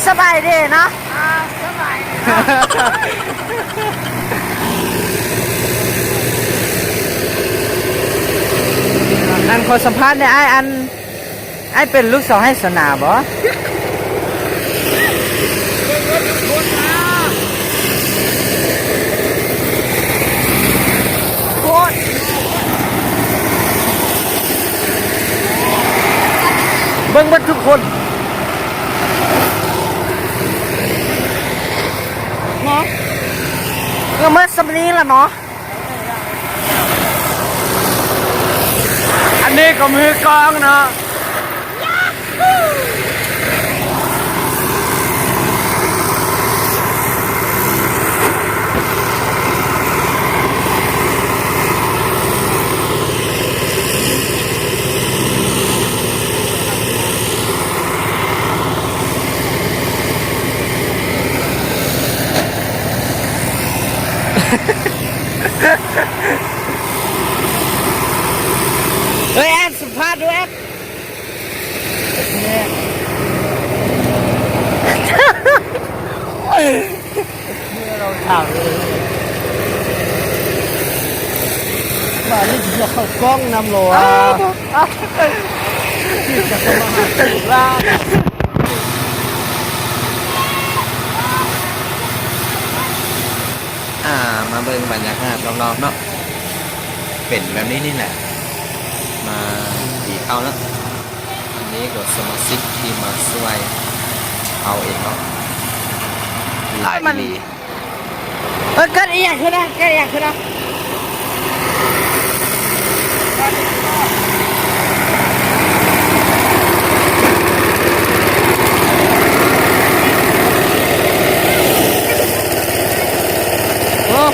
ສະບາຍດີເນາະ ອ່າ ສະບາຍດີເນາະ. ອັນ ຂໍສຳພາດແດ່ອ້າຍ ອັນ ອ້າຍເປັນລູກສາວໄຮ່ສາວນາບໍ່? ເບິ່ງເບິດທຸກຄົນເນາະ ກໍໝົດສ່ຳນີ້ລະເນາະ. ອັນນີ້ກໍມືກອງເນາະ. ເອີຍ ແອດ ສຳພາດດູແອດ. ບາດນີ້ຊິເຂົ້າກ້ອງນຳໂລ ອ່າ ມາເບິ່ງບັນຍາກາດລອບໆເນາະ ເປັນແບບນີ້ນີ້ແຫຼະ ມາຕີເຂົ້າເນາະ. ອັນນີ້ກໍສະມາຊິກທີ່ມາຊ່ວຍເອົາເອງເນາະ ຫຼາຍອີ່ຫຼີ. ເອີ ເກີດອີ່ຫຍັງຂຶ້ນນະ? ເກີດອີ່ຫຍັງຂຶ້ນນະ? ໂອ້.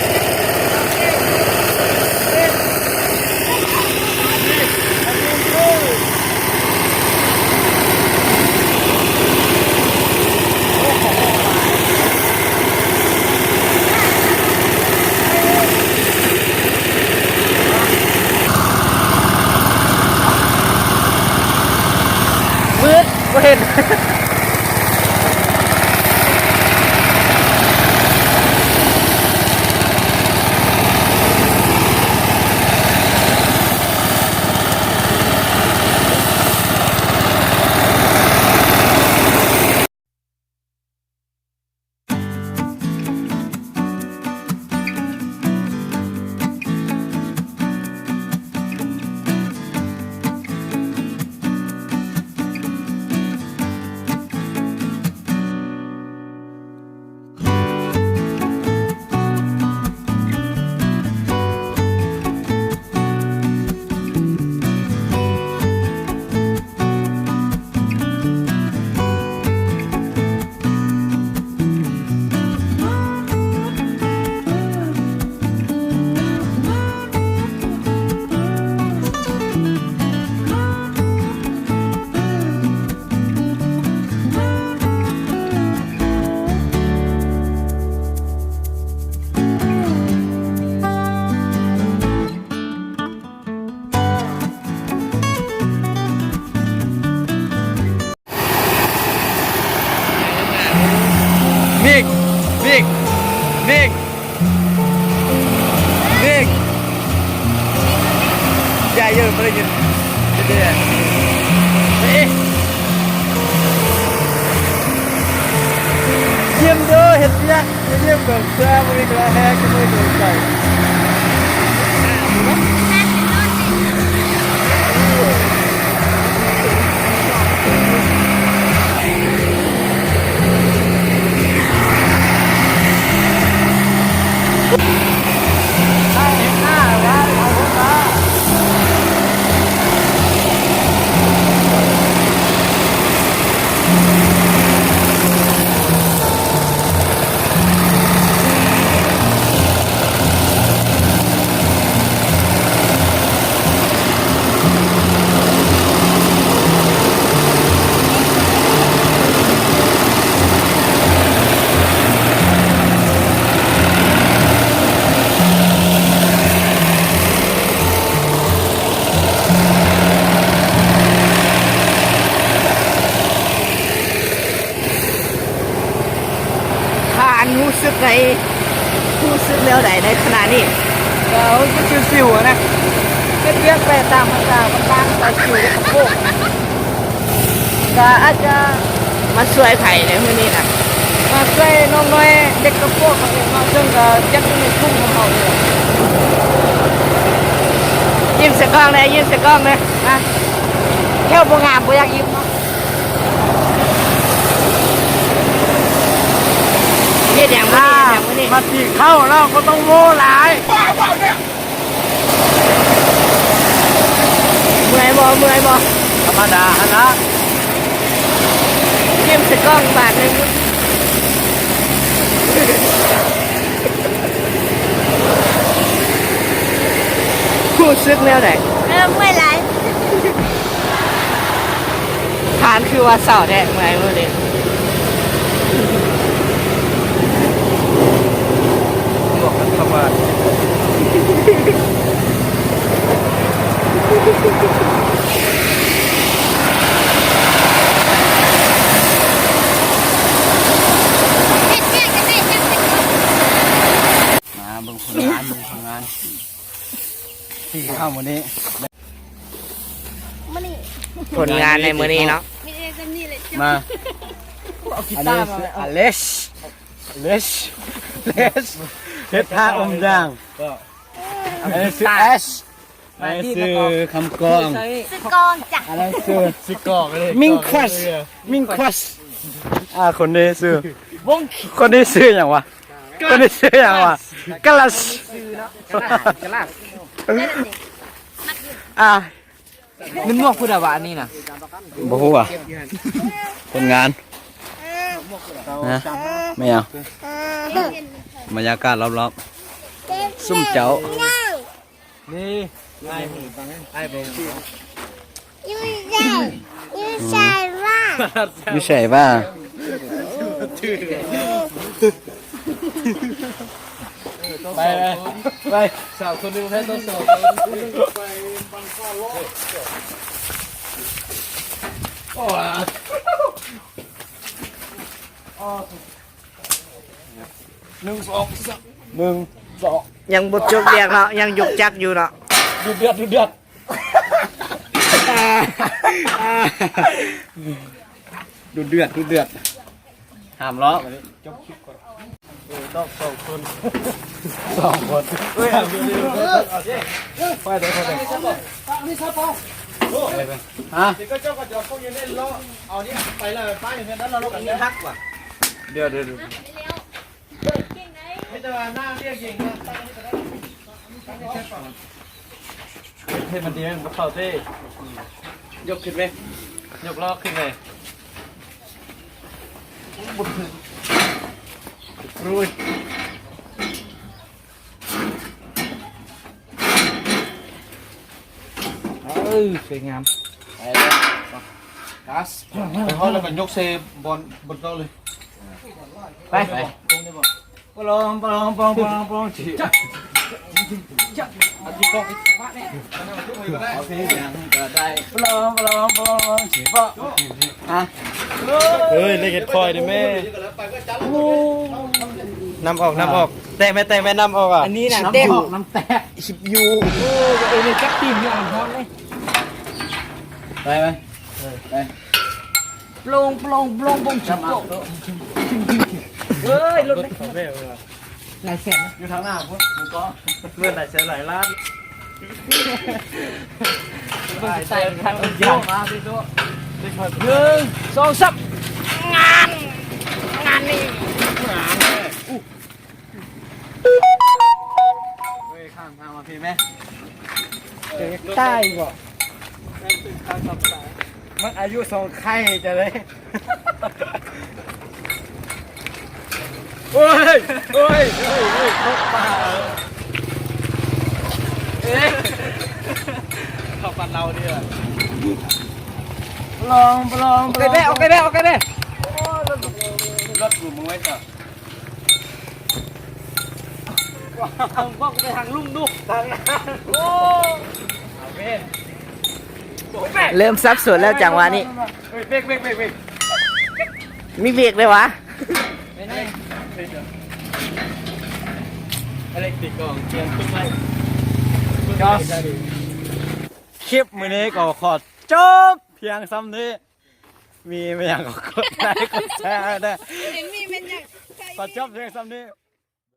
ມືດ ບໍ່ເຫັນ. ມິກ ມິກ ມິກ ມິກ ຢ່າເຢີ ບໍ່ໄດ້ຍິນ ເຮັດໄດ້ ເອະ ຢ້ຽມເດີ ເຮັດວຽກ ຢ້ຽມເບິ່ງເພື່ອບໍ່ມີເວລາແຮງ ບໍ່ໄດ້ສົນໃຈ. ໃນ ຮູ້ສຶກແນວໃດໃນຂະນະນີ້? ກໍຮູ້ສຶກຊິວໆນະ ເຮັດວຽກໄປຕາມພາສາບ້ານໆ ຊິວໆກັບພວກ ກໍອາດຈະມາຊ່ວຍໃຜໃນມື້ນີ້ນະ? ມາຊ່ວຍນ້ອງນ້ອຍເດັກກະໂປະເຂົາເອງເນາະ ເຊິ່ງກໍຈັດຢູ່ໃນກຸ່ມຂອງເຂົາເອງ. ຍິ້ມໃສ່ກ້ອງແດ່ ຍິ້ມໃສ່ກ້ອງແດ່ ຮະ ແຂ້ວບໍ່ງາມ ບໍ່ຢາກຍິ້ມເນາະ. ເຮັດຫຍັງມື້ນີ້ ເຮັດຫຍັງມື້ນີ້? ມາກິນເຂົ້າແລ້ວກໍຕ້ອງໂມ້ຫຼາຍ. ເມື່ອຍບໍ່? ເມື່ອຍບໍ່? ທຳມະດາຫັ້ນລະ. ຍິ້ມໃສ່ກ້ອງບາດໜຶ່ງ. ຮູ້ສຶກແນວໃດ? ເອີ ເມື່ອຍຫຼາຍ. ທ່ານຄືວ່າເສົ້າແທ້ ເມື່ອຍມື້ນີ້. ບວກກັນເຂົ້າມາ. ມາເບິ່ງຜົນງານ ເບິ່ງຜົນງານ ທີ່ເຮົາມື້ນີ້ ມື້ນີ້ ຜົນງານໃນມື້ນີ້ເນາະ ມີແຕ່ສ່ຳນີ້ແຫຼະ. ມາ ເອົາກີຕາມາ ອັນນີ້ຊື່ອາເລັກ ເລັກ ເລັກ ເຮັດທ່າອົມຢ່າງ. ອັນນີ້ຊື່ແອັດ ອັນນີ້ຊື່ຄຳກອງ ຊື່ກອງຈ້ະ ອັນນັ້ນຊື່ ຊື່ກອງເລີຍ ມິງຄວັດ ມິງຄວັດ. ອ່າ ຄົນນີ້ຊື່ ວົງ ຄົນນີ້ຊື່ຫຍັງວະ? ຄົນນີ້ຊື່ຫຍັງວະ? ກາລັດ ກາລັດ ອ່າ ແມ່ນໝວກຜູ້ໃດວະອັນນີ້ນະ? ບໍ່ຮູ້ວ່ະ ຄົນງານນະ. ແມ່ນຫຍັງ? ບັນຍາກາດລອບໆ ຊຸມເຈົ້າ ນີ້ ອ້າຍ ອ້າຍເບິ່ງ ຢູ່ໃສ ຢູ່ໃສວະ? ຢູ່ໃສວະ? ໄປ ໄປ ໄປ ສາວຄົນໜຶ່ງໃຫ້ຕ້ອງສອງ ໂອ້ຍ ໜຶ່ງ ສອງ ສາມ ໜຶ່ງ ສອງ ຍັງບໍ່ຈົບວຽກເນາະ ຍັງຍົກຈັກຢູ່ເນາະ. ດຸເດືອດ ດຸເດືອດ ດຸເດືອດ ດຸເດືອດ. ຫ້າມເລາະ ບັດນີ້ຈົບຄລິບກ່ອນ. ເອີ ຕ້ອງສອງຄົນ ສອງຄົນ ເອີ ໄປເດີ ໄປເດີ ຮະ ເຈົ້າກໍຈອດພວກຢູ່ໃນເລາະ ເອົານີ້ໄປເລີຍ ປ້າຍຢູ່ເຮືອນນັ້ນ ເລາະກັນ ນີ້ຮັກວ່ະ. ດຽວ ດຽວ ດຽວ ມີແຕ່ວ່າໜ້າວຽກຍິງນະ ເຮັດມັນດີ ມັນບໍ່ເຂົ້າເດ້. ຍົກຂຶ້ນເວີຍ ຍົກລອກຂຶ້ນເວີຍ. ໂອ້ຍ ບໍ່ຖືກ ໂອ້ຍ ເອີ ສວຍງາມ. ໄປເລີຍ ກັສ ໄປຮອດແລ້ວກໍຍົກໃສ່ບ່ອນ ບ່ອນເກົ່າເລີຍ. ໄປ ໄປ ລົງໄດ້ບໍ່? ປະລອງ ປະລອງ ປະລອງ ປະລອງ ປະລອງ ຈີ ເອົາທີ່ກ້ອງ ເອົາເພງຫຍັງກໍໄດ້ ປະລອງ ປະລອງ ປະລອງ ຈີ ປະ ຮະ ເອີຍ ເລັກເຮັດຄອຍເດ້ແມ່. ໂອ້ ນ້ຳອອກ ນ້ຳອອກ ແຕກແມ່ ແຕກແມ່ ນ້ຳອອກອະ. ອັນນີ້ນະ ນ້ຳແຕກ ນ້ຳແຕກ ຄລິບຢູ່. ໂອ້ ເອີ ຈັບຕີນຢູ່ ຮ້ອນເລີຍ. ໄປ ໄປ ເອີ ໄປ. ໂປ່ງ ໂປ່ງ ໂປ່ງ ໂປ່ງ ເອີຍ ລົດ ຫຼາຍແສນນະ ຢູ່ທາງໜ້າພຸ້ນ ມັນກໍເງິນຫຼາຍແສນຫຼາຍລ້ານ. ເບິ່ງສະໄຕລ໌ ມາ ໜຶ່ງ ສອງ ສາມ ງານ ງານນີ້ ງານ. ເຮີ້ຍ ຂ້າມທາງມາພີ້ແມ. ເຈກຕາຍບໍ່? ມັນອາຍຸສອງໄຂ່ຈະເລີຍ. ໂອ້ຍ ໂອ້ຍ ໂອ້ຍ ໂອ້ຍ ເຂົ້າປ່າ. ເອ ເຂົ້າປ່າເຫຼົ້າເດີ. ປະລອງ ປະລອງ ເອົາໄປແດ່ ເອົາໄປແດ່ ເອົາໄປແດ່. ໂອ້ຍ ລົດ ລົດກູມຶງໄວ້ກ່ອນ. ບອກໄປທາງລຸ່ມດຸ ທາງນັ້ນ. ໂອ້ ເລີ່ມສັບສົນແລ້ວຈັງຫວະນີ້. ເອີຍ ເບຣກ ເບຣກ ເບຣກ ເບຣກ. ມີເບຣກເລີຍຫວາ? ໄປໄຫນ? ໄປ ໄປ ໄປ. ອາເລັກຕິດກ້ອງ ປ່ຽນປຶ້ມໄວ້ ປຶ້ມໄວ້ ຄລິບມື້ນີ້ກໍຂໍຈົບພຽງສ່ຳນີ້ ມີແມ່ນຫຍັງກໍກົດໄລກົດແຊໃຫ້ແດ່ ເຫັນມີແມ່ນຫຍັງ ຂໍຈົບພຽງສ່ຳນີ້.